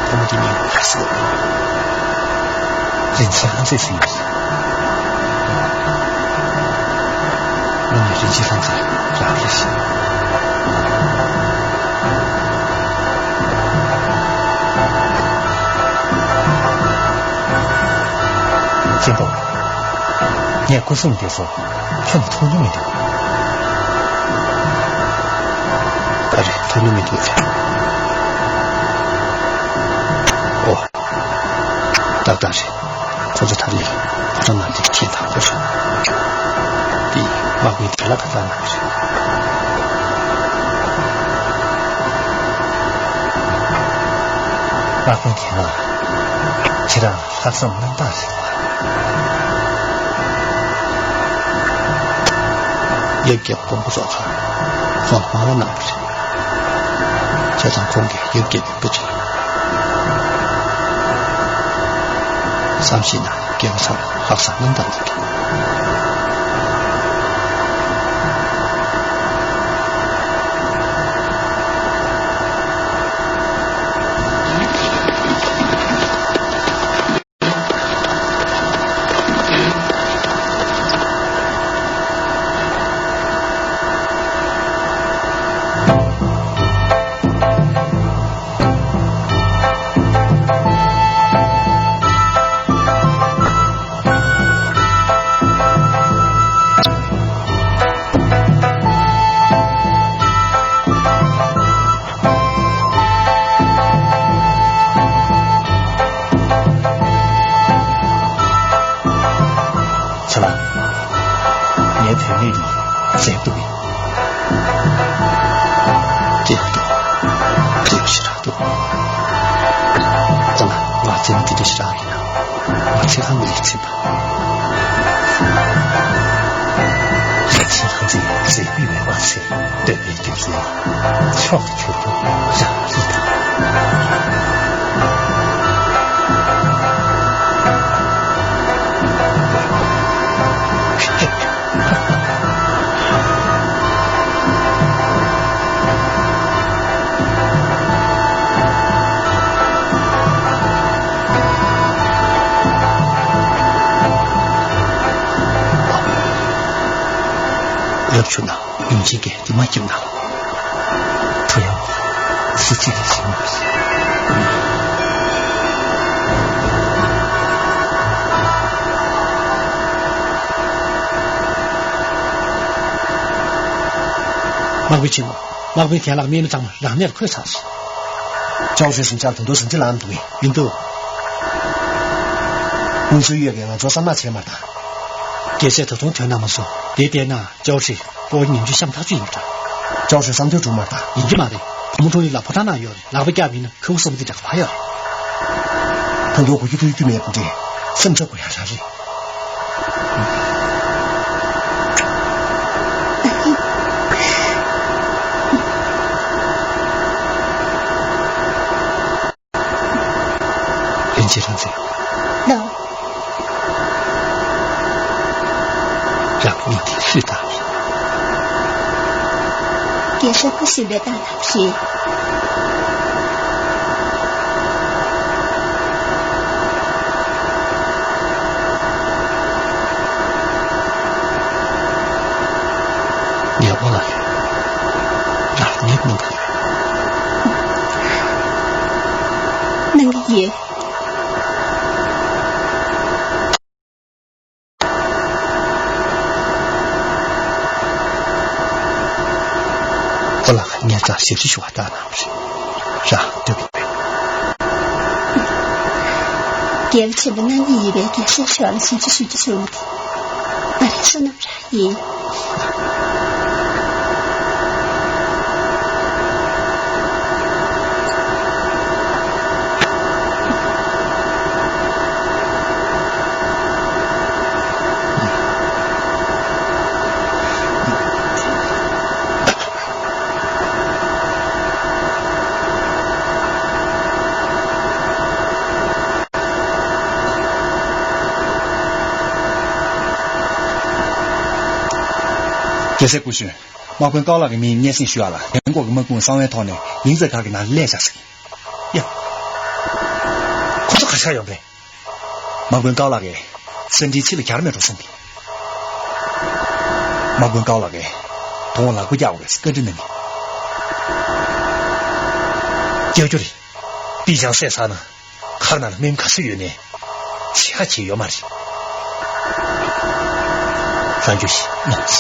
ཁོ་མོ་དེ་ནི་ལགས་སོ། རིན་ཆེན་ཧང་སེ་ཟིན། ང་ནི་རིན་ཆེན་ཧང་སེ་རག་གི་ཤི། ཅི་འདུག་ངས་སྐུ་སྲུང་འདི་ཚོ་ཁྱོན་ནས་ཐུགས་སྣང་མི་འདུག་ག་རེ་ཐུགས་སྣང་མི་འདུག་ཟེར། ཨོ། ཏག་ཏག་རེད། ཁོ་ཚོ་ད་ལས་ཁོ་ཚོ་ནང་དེ་ཁྱེད་དང་ཁོ་ཚོ་དེ་དམག་དཔོན་དེ་ལ་ཁ་ཏ་ན་རེད། དམག་དཔོན་དེ་ལ་ཁྱེད་རང་ལྷག་བསམ་རྣམ་དག་རེད་པ། ཡབ་རྒྱལ་པོ་དཔོན་པོ་ཚོ་ཚོར་ཁོང་མང་བ་གནང་བ་རེད། བྱས་ཙང་ཁོང་གིས་ཡབ་རྒྱལ་པོ་དཔེ་ཆ་བསམ་ཤེས་ན་རྒྱལ་པོ་ཚོར་ལྷག་བསམ་རྣམ་དག་གནང་གི། ཚེ་ལགས། ངའི་བུད་མེད་འདི་མཛེས་སྡུག་ཡིན། སྐྱིད་སྡུག་སྐྱིད་པོ་ཞེ་དྲག་འདུག་ཨ་ལ། ང་བཙས་ནི་དེ་འདྲ་ཞེ་དྲག་ཡིན་ན། ང་ཚེ་གང་གི་ལས་ཚིམ་པ། ལས་ཚེ་ལྷ་མཛེས་མཛེས་པའི་བའི་མ་ཚེ་འདོད་པའི་རྒྱུ་མཚན་མཆོག་ཏུ་གྱུར་པ་རང་ཡིན་ད། ལབ་བྱུང་ན་ཡུམ་ཆེན་གྱིས་འདི་མ་སྐྱིད་ན། ཁྲོ་ཡང་སུ་གཅིག་གིས་ཤེས་མ་རེད། དམག་དཔོན་ཆེན་མོ། དམག་དཔོན་རྒན་ལགས་རྨས་མ་གཙང་མ་རང་ནས་ཁོལ་ཚར་སོང་། ཅའོ་ཧྲི་སུམ་ཆར་དོན་དུ་ཟིན་གྱི་ལངས་འདུག་གས། ཡིན་འདུག་དངུལ་ཚུལ་ཡོད་ཀྱི་ང་ཚོ་བསམ་ནག་བྱས་མ་དང་། རྒྱལ་སྲས་ད་དུང་ཐོན་གནང་མ་སོང་། དེ་བལྟས་ན་ཅའོ་ཧྲི་ཀོ་ཉིན་རྒྱུ་བཤམ་ཐག་ཆོད་ཡིན་འདྲ། ཅའོ་ཧྲི་བསམ་དོན་འགྲུབ་མ་དང་། ཡིན་གྱི་མ་རེད། བུ་མོ་ཁྲུང་ལི་ལ་ཕོ་བྲང་ནང་ཡོད་རེད། ལག་པ་བཀྱག་མིན་ན་ཁུ་བོ་གསུམ་པོ་དེ་འདྲ་ག་པར་ཡོད་རེད། ད་དུང་གོ་རྒྱུ་ཐུག་རྒྱུ་མེད་པ་འདྲ། སེམས་ཁྲལ་དགོས་ཡ་རང་རེད། ལྷན་རྒྱས་རང་བཙན། ལགས། རང་མིང་དེ་སུས་བཏགས་པས། རྒྱལ་སྲས་སྐུ་གཟུགས་ལས་བཏགས་པ་རེད། ངས་ཨོ་ལགས་ཡོད། རང་ངའི་མིང་ག་རེད། གནང་གི་ཡོད། ཨོ་ལགས་ངས་ཀྱང་ཞབས་ཕྱི་ཞུ་བ་ལྟ་ན་རེད། རང་སྡོད་དགོས་པས། རྒྱལ་བ་ཆེན་པོ་གནང་གི་ཡོད་པས་རྒྱལ་སྲས་ཞུ་བ་ལ་ཞབས་ཕྱི་ཞུ་རྒྱུ་བྱུང་སྟེ། ཨ་རེ་བསོད་ནམས་རང་ཡིན། རྒྱལ་སྲས་སྐུ་གཞོན། དམག་དཔོན་ཀའོ་ལགས་ཀྱི་མིང་སྙན་སེང་ཞུ་ཡ་ལ་ཡང་སྒོ་གི་དམག་དཔུང་གསང་བའི་ཐོག་ནས་ཉིན་གཅིག་ཁ་གི་ནང་སླེབས་བཞག་ཟིག་ཡ། ཁོ་ཚོ་ག་ཆགས་ཡོང་པས། དམག་དཔོན་ཀའོ་ལགས་ཀྱིས་སེམས་ཁྲལ་ཕྱི་ལ་གྱར་མེད་འགྲོ་གསུངས་ཏེ། དམག་དཔོན་ཀའོ་ལགས་ཀྱིས་དོ་དགོང་ལག་པ་བཀྱག་དགོས་པའི་བཀའ་འདྲི་གནང་གི། བཀྱག་རྒྱུ་རེད། པི་ཅང་བསད་ཚར་ན། མཁར་ནང་ལ་རྨས་མ་ག་ཚོད་ཡོད་ནའི་ཕྱི་ཁ་བྱེད་ཡོད་མ་རེད། ལྷ་རྒྱུ་ཞིག་ནོངས།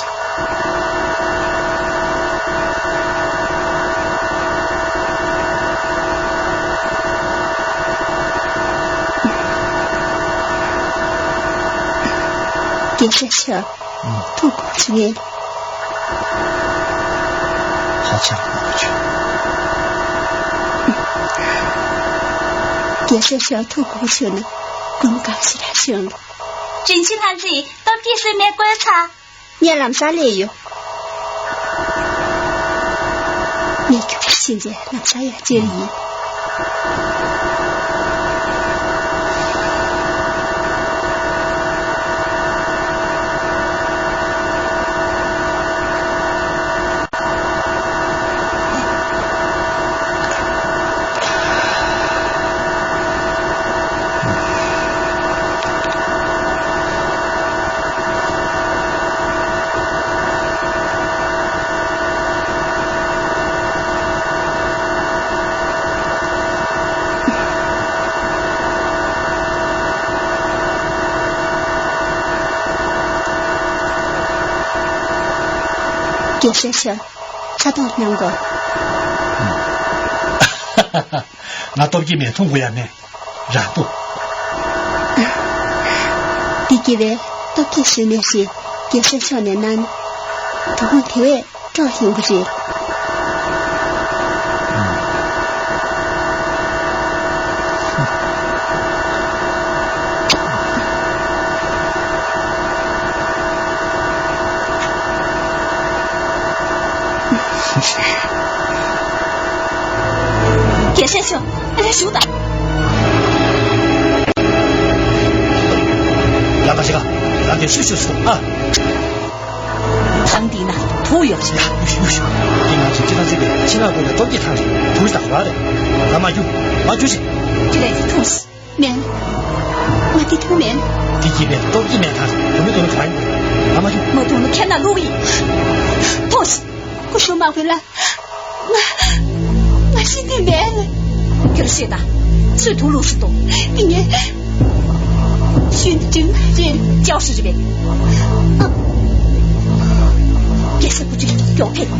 རྒྱལ་སྲས་ཤོག་ཐུགས་དགོངས་ཞུ་ཡིན། ཧ་ཅང་དགོངས་ཞུ། རྒྱལ་སྲས་ཤོག་ཐུགས་དགོངས་ཞུ་ན་དགོངས་དག་ཞེ་དྲག་ཞུ། དྲིན་ཆེན་ལྷ་མཛེས། སྟོབས་ཀྱིས་སྲིད་མེད་བཀོད་ཚར། ངས་ལམ་སང་སླེབས་ཡོང་། ངས་ཁྱོད་ཀྱི་ཕྱིན་ཆད་ལམ་སང་ཡར་བཅར་ཡིན། རྒྱལ་སྲས་ཤོག་ཕྱག་ཐོག་གནང་དགོས། ང་སྟོབས་ཀྱིས་མེད་མཐོང་དགོས་ཡ་མེད། རང་དུ། འདི་དགེ་བའི་སྟོབས་ཀྱིས་ཞུས་མེད་ཞེས་རྒྱལ་སྲས་ཤོག་ནས་གནང་། དོ་དགོང་དེ་བས་སྤྲོ་ཡོང་གི་རེད། རྒྱལ་སྲས་མཆོག་ཨ་ནེ་བཞུགས་དང་། ལ་ཁ་ཤི་ཁ་ལ་འདི་ཤུ་ཤུ་སོ་ཨ། ཐང་འདི་ན་དུག་ཡོད་རེད། ཡ་ཡུ་ཤུ་ཡུ་ཤུ། འདི་ང་ཚོ་ཅི་ཐང་ཅི་པའི་ཕྱི་ནང་ཁུལ་ནས་སྟོབས་ཀྱི་ཐང་རེད། དུག་དང་ར་རེད། ང་མ་རྒྱུ་མ་རྒྱུ་ཞིག་ཅི་རེད་ཐུགས། མེད། ང་དེ་དུས་མེད། དེ་གྱིས་པའི་སྟོབས་ཀྱིས་མེད་ཐལ། བུ་མོ་དུ་ནི་གང་ཡིན། ང་མ་ཡིན། མ་དུ་ནི་ཁྱེད་ན་ལུག་ཡིན། ཐོས། སྐུ་ཞབས་དམག་དཔོན་ལ། ང་ང་ཤི་དེ་མེད། ཁྱོད་ཤེས་ད། ཚུལ་དུ་ལུག་ཤི་དོ། དེ་ངས། ཤུན་ཅིང་རེད། ཅའོ་ཧྲི་རེད་པས། རྒྱལ་སྲས་བུ་ཁྲིད་མགྱོགས་ཕེབས།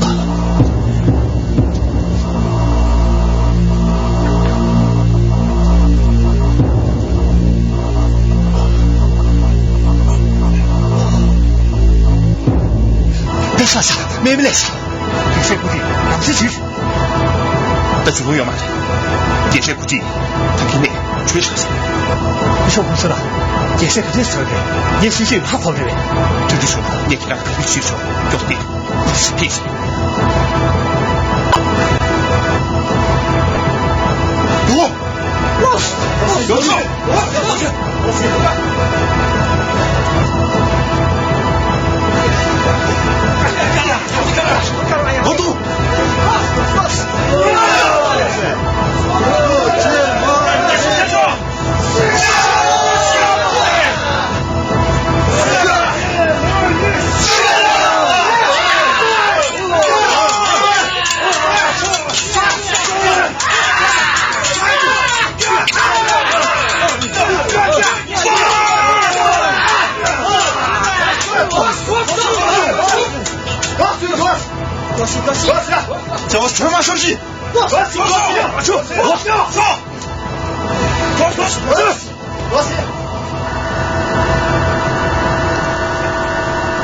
ད་ཤ་ཤ་མེ་མེ་ལས་ཤ། རྒྱལ་སྲས་བུ་ཁྲིད་ལམ་སེང་ཞུས། ད་འཇུག་གི་ཡོད་མ་རེད། རྒྱལ་སྲས་བུ་ཁྲིད་ད་གིན་ནས་བྲོས་ཤག་ཟེར། ཡེ་ཤོག་ཁོང་ཚོ་ལ་རྒྱལ་སྲས་ག་འདྲས་བཟོས་རེད། ངས་ཤེས་ཤེས་ཧ་གོ་རེད་པས། དུས་དུས་སོང་ན་ངས་ཁྱེད་རང་ག་འདྲས་ཞུས་ཆོག་མགྱོགས་ཏེ། ཕིས། འོ། ཡོ་ཤོག་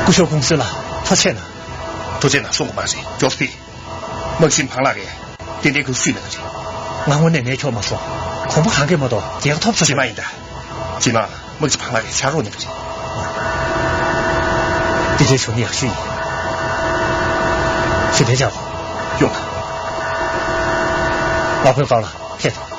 སྐུ་ཞབས་ཀུང་སི་ལགས་ཐུགས་རྗེ་གནང་། ཐུགས་རྗེ་གནང་། གསུང་གི་མ་རེད། མགྱོགས་པོ་ཕེབས། དམག་སྤྱི་བང་ལགས་ཀྱིས་ཏན་ཏན་ཁོས་ཞུས་གནང་གི་རེད། ང་དངོས་གནས་ནས་ཁྱོད་མ་སོང་། གོང་བུ་གང་གིས་མ་གཏོགས་རྒྱལ་ཁ་ཐོབ་ས་རྗེས་མ་ཡིན་ད། རྗེས་མ་དམག་སྤྱི་བང་ལགས་ཀྱིས་ཕྱག་རོགས་གནང་གི་རེད། འདི་འདྲའི་བྱུང་ནི་ཡག་ཤོས་ཡིན། ཞུ་དེ་བྱ་བ། ཡོང་ད། དམག་དཔོན་ཀའོ་ལགས་ཕེབས་དང་།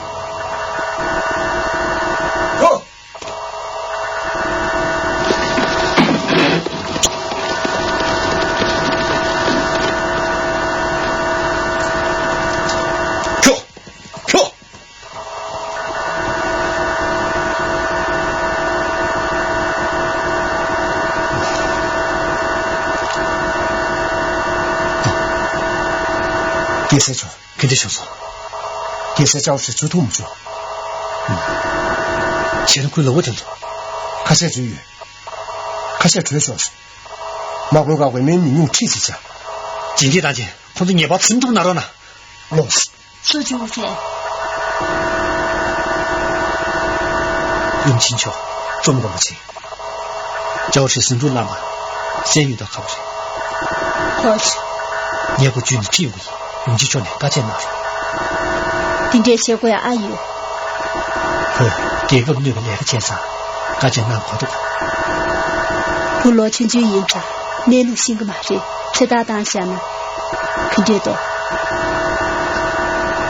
ཁྱོ། ཁྱོ། རྒྱལ་སྲས་མཆོག་ག་འདྲ་བྱུང་སོང་། རྒྱལ་སྲས་ཅའོ་ཧྲི་ཚུར་ཐུག་མ་བྱུང་། ཞེ་ན་ཁོའི་ལག་པ་དེ་ཚོ་ཁ་ཤས་འཛུལ་ཡོད། ཁ་ཤས་བྲོས་ཤོར་སོང་། དམག་དཔོན་ཁག་གིས་སྨན་མི་ཉུང་ཁྲིད་ཅིག་བྱ། ཇི་འདྲ་དང་ཇི། ཁོང་ཚོ་ངེས་པར་ཚིམ་ཐུབ་གནང་རོགས་གནང་། ལོངས། སུ་བྱུང་ཟེར། ཡུམ་ཆེན་མཆོག་རྩོམ་དགོངས་པ་ཆེ། ཅའོ་ཧྲི་ཟིང་འཁྲུག་བསླངས་པ་སེན་ཡུལ་དང་ཁ་བ་རེད། ཁོ་ཚོ། ཉེ་འཁོར་བཅུ་ནས་ཁྲིད་ཡོང་གི་ཡིན། ཡུམ་ཆེན་མཆོག་ནས་བཀའ་བཅད་གནང་རོགས། དེ་འདྲའི་བྱེད་དགོས་ཡ་ཨ་ཡོད། ཁོས་རྒྱལ་ཁབ་གནོད་པའི་ལས་ཀ་བྱས་ཙང་བཀའ་བཅད་གནང་དགོས་འདུག་བུ་ལོ་ཆུང་ཆུང་ཡིན་ཙང་གནས་ལུགས་ཤེས་ཀྱི་མ་རེད། ཚེ་ཐར་བཏང་བཞག་ན་ག་འདྲས་འདུག་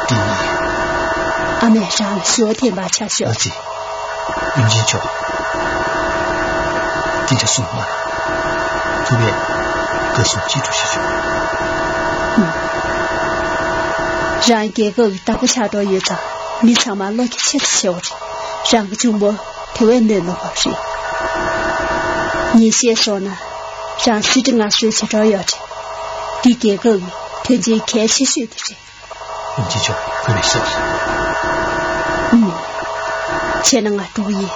དེ་ནི། ཨ་མས་རང་ཞུ་བ་འཐེན་པ་ཆགས་ཤོག་ཨ་ཙི། ཡུམ་ཆེན་མཆོག་དེ་འདྲ་གསུངས་མ། ཐུབ་པས་བཀའ་གསུང་ཅི་ཐུབ་ཞུ་ཆོག་རང་རྒྱལ་ཁབ་ཀྱི་བདག་པོ་ཆགས་འགྲོ་ཡོད་ཙང་མི་ཚང་མ་བློ་འགྱོད་ཆེ་རུ་ཆེ་བ་རེད། རང་གི་གཅུང་པོ་དེ་བས་གནོད་མི་དགོས་པ་རེད། ངས་བཤད་སོང་ན་རང་སྲིད་ཁྲི་མངའ་གསོལ་བྱེད་འགྲོ་ཡོད་རེད། འདི་རྒྱལ་ཁབ་ཀྱི་དོན་ཆེན་གལ་ཆེ་ཤོས་དེ་རེད། ཡུམ་ཆེན་མཆོག་གུས་པས་ཤེས། ཨུམ། བྱས་ན་ང་འགྲོ་གི་ཡིན།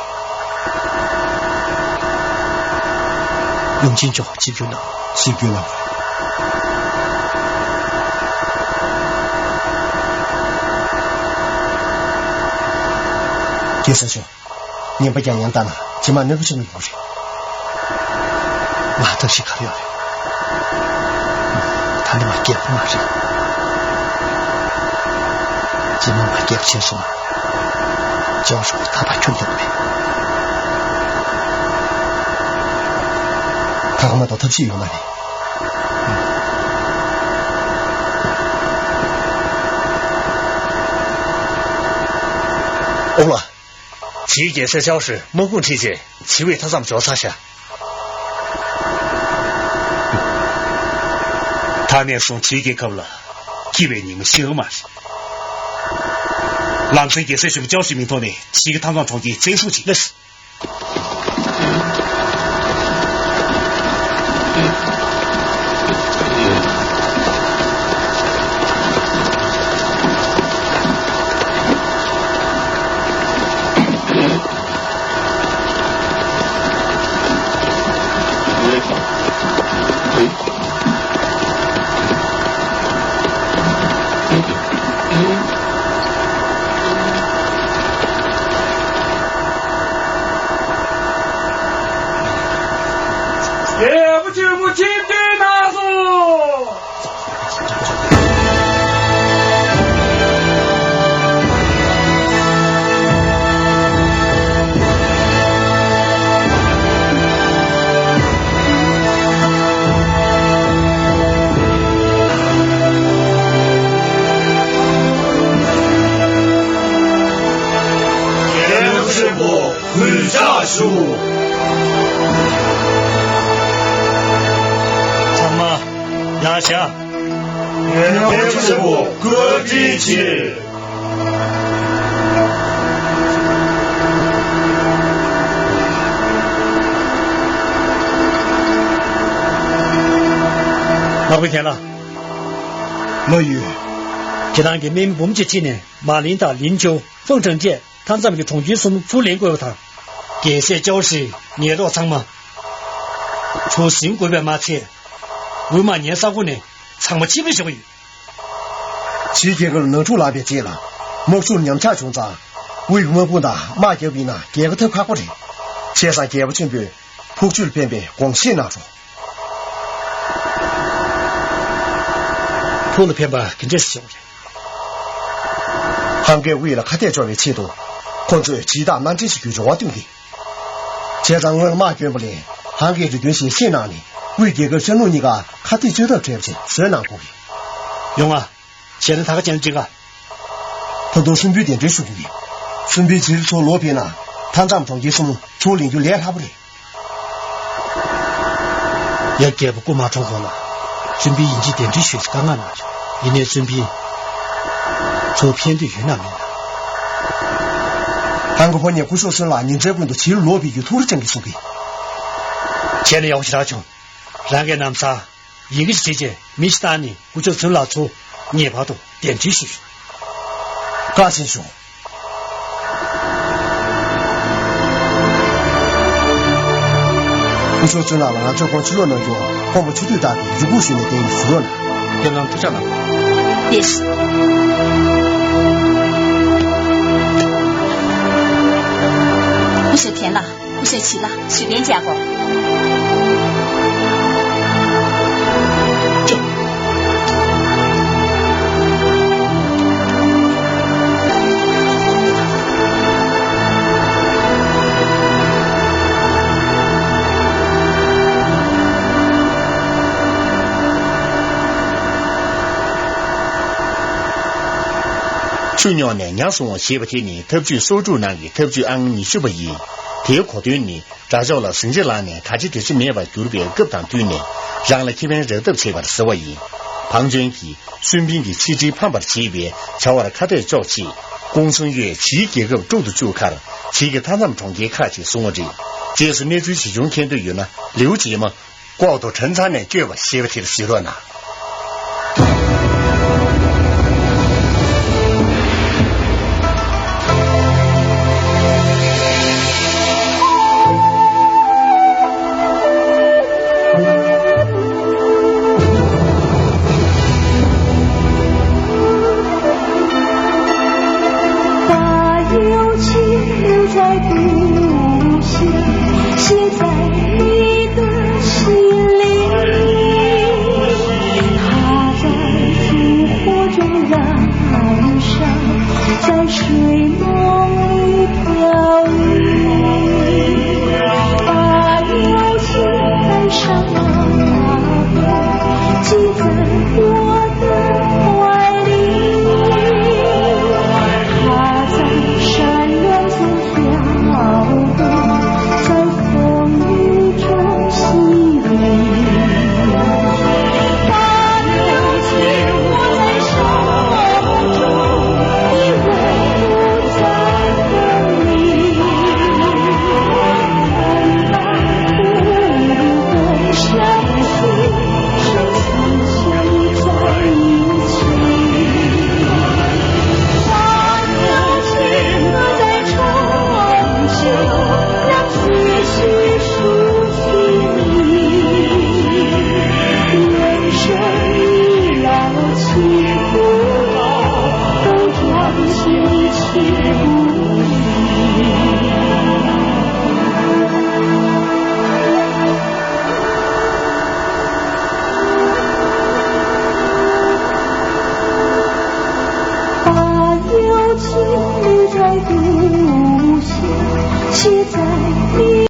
ཡུམ་ཆེན་མཆོག་ཆིབས་བསྒྱུར་གནང་། ཆིབས་བསྒྱུར་གནང་། རྒྱལ་སྲས་མཆོག་རྔན་པ་རྒྱག་ཉན་བཏང་ན་རྗེས་མ་གནོད་པ་ཆེན་པོ་ཡོང་གི་རེད། ང་ཐབས་ཤེས་ག་རེ་ཡོད་རེད། ད་ནི་མ་སྐྱེས་པ་མ་རེད། རྗེས་མ་མ་སྐྱེས་པ་བྱས་སོང་ན། ཅའོ་ཧྲི་ད་བར་ཁྱོན་ཐུབ་མེད། ད་ག་མ་གཏོགས་ཐབས་ཤེས་ཡོད་མ་རེད། ཨོ་ལ། ཕྱིའི་རྒྱལ་སྲས་ཅའོ་ཧྲི་དམག་དཔུང་ཁྲིད་རྗེས་ཕྱི་བའི་མཐའ་མཚམས་འཇོག་ཚར་ཤག་ད་ནས་བཟུང་ཕྱིའི་རྒྱལ་ཁབ་ལ་སྐྱིད་པའི་ཉི་མ་ཤར་མ་རེད། ལམ་སེང་རྒྱལ་སྲས་གཞོན་པ་ཅའོ་ཧྲིའི་མིང་ཐོག་ནས་ཕྱིའི་མཐའ་མཚམས་གྲོང་ཁྱེར་བཙན་བཟུང་བྱེད། ལགས་སོ། རྒྱལ་པོ་ཆེན་པོ་ཆིབས་བསྒྱུར་གནང་སོང་། རྒྱལ་པོ་ཆེན་པོ་གུས་ཕྱག་ཞུ། ཚང་མ་ཡར་བཞེངས། རྒྱལ་པོ་ཆེན་པོ་བཀའ་དྲིན་ཆེ། དམག་དཔོན་ཁྱེད་ལ། ལོ་ཡོད། ཁྱེད་རང་གིས་དམག་མི་འབུམ་གཅིག་ཁྲིད་ནས་མ་ལིན་དང་ལིན་ཅོ། ཧྥང་ཁྲང་བཅས་མཐའ་མཚམས་ཀྱི་གྲོང་ཁྱེར་གསུམ་ཚུར་ལེན་དགོས་པ་དང་། རྒྱལ་སྲས་ཅའོ་ཧྲི་ཉལ་རོགས་ཚང་མ་ཚུར་ཟིན་དགོས་པས་མ་ཚད། དབུས་དམག་ཉེ་ས་ཁུལ་ནས་ཚང་མ་ཕྱིར་འབུད་བྱེད་དགོས་ཡོད། ཕྱིའི་རྒྱལ་ཁབ་ལ་ནང་འཁྲུག་ལངས་པའི་རྗེས་ལ་དམག་ཤུགས་ཉམས་ཆག་བྱུང་ཙང་། དབུས་ཀྱི་དམག་དཔུང་དང་དམག་རྒྱག་པ་ཡིན་ན་རྒྱལ་ཁ་ཐོབ་ཁག་པོ་རེད། བྱས་ཙང་རྒྱལ་པོ་ཆེན་པོས་ཕུགས་ཆུ་ལ་ཕན་པའི་དགོངས་བཞེས་གནང་རོགས། ཕུགས་ལ་ཕན་པ་ག་འདྲས་སེ་བྱུང་རེད། ཧང་གིས་དབུས་ལ་ཁ་གཏད་གཅོག་པའི་ཆེད་དུ། ཁོ་ཚོས་ཇི་ལྟར་དམག་འདྲེན་བྱེད་རྒྱུའི་རེ་བ་བཏོན་གྱི། བྱས་ཙང་སྔོན་ལ་དམག་བསྐྱོན་པ་ལས་ཧང་གིས་རེ་འདུན་ཞལ་བཞེས་གནང་ནས་དབུས་རྒྱལ་ཁབ་ཤར་ནུབ་གཉིས་ཀ་ཁ་གཏད་གཅོག་ཐབས་བྲལ་བ་ཞིག་བཟོས་གནང་དགོས་ཀྱི། ཡོང་ང་། བྱས་ན་ད་ག་ཅན་ཅི་ག་ད་དུང་སུན་པུའི་གདན་འདྲེན་ཞུ་རྒྱུ་ཡིན། སུན་པུའི་རྗེས་སུ་ལོག་ཕེབས་ན་མཐའ་མཚམས་གྲོང་ཁྱེར་གསུམ་ཚུར་ལེན་རྒྱུ་ལས་སླ་པོ་རེད། ཡབ་རྒྱལ་པོ་སྐུ་མ་འཁྲུངས་གོང་ལ་སུན་པུའི་ཡིན་གཅིག་གདན་འདྲེན་ཞུས་ཏེ་བཀའ་མངགས་གནང་བྱུང་། ཡིན་ནའི་སུན་པུའི་ཚུར་ཕེབས་འདོད་ཡོད་ན་མེད་ན། ཧང་གི་ཕོ་ཉས་སྐུ་ཞབས་སུན་ལགས་ཉིན་མཚན་ཀུན་ཏུ་ཕྱིར་ལོག་ཕེབས་རྒྱུའི་ཐུགས་རེ་བཅངས་ཀྱིན་གསུང་གི། བྱས་ན་ཡག་པོ་ཞེ་དྲག་བྱུང་། རང་གིས་ནམ་སང་ཡི་གེ་ཞིག་བྲིས་རྗེས་མི་ཞིག་བཏང་ནས་སྐུ་ཞབས་སུན་ལགས་ཚུར་ངེས་པར་དུ་གདན་འདྲེན་ཞུས་ཤོག་བཀའ་དྲིན་ཆེ། སྐུ་ཞབས་ཅུན་ལགས་ལ་ང་ཚོས་ཁོང་ཕྱིར་ལོག་གནང་རྒྱུར་ཁོང་པོ་ཕྱི་དུས་ལྟར་དུ་འཇུག་སྒོ་ཞུས་ནས་བསྡད་ཡོད་ཟེར་རོགས་གནང་། ཁྱེད་རང་ཐུགས་ཅག་གནང་། ཡེ་ཤེས། སྐུ་ཞབས་ཐན་ལགས། སྐུ་ཞབས་བྱི་ལ། ཞུ་མཁན་བཅར་དགོས། ཆུ་རྙོག་ནས་ཉ་སྲུང་བ་ཞེས་པ་དེ་ནི་ཐབས་ཇུས་གསོག་སྒྲུབ་ནང་གི་ཐབས་ཇུས་ཨང་ཉི་ཤུ་པ་ཡིན། དེའི་གོ་དོན་ནི། དགྲ་ཕྱོགས་ལ་ཟིང་ཆ་ལངས་ནས་ད་ཆ་དེ་ཆ་མེད་པར་གྱུར་པའི་སྐབས་དང་བསྟུན་ནས་རང་ལ་ཁེ་ཕན་རག་ཐབས་བྱེད་པར་ཟེར་བ་ཡིན། བང་ཅོན་གྱིས་སུན་ཕིང་གི་ཆིག་སྒྲིལ་ཕམ་པར་བྱེད་པའི་བྱ་བར་ཁ་གཏད་གཅོག་ཆེད། ཀུང་སུན་ཡོས་ཇིའི་རྒྱལ་ཁབ་དཀྲུག་ཏུ་བཅུག་ཁར་ཇི་གི་མཐའ་མཚམས་གྲོང་ཁྱེར་ཁག་ཅིག་བཟུང་བ་རེད། རྗེས་སུ་གནས་ཚུལ་ཇི་བྱུང་མཁྱེན་འདོད་ཡོད་ན་ལིའུ་རྗེས་མ། ལྐོག་ཏུ་གྲྭ་ཚང་ནས་བསྐྱོད་པ་ཞེས་པ་དེར་གཟིགས་རོགས་གནང་།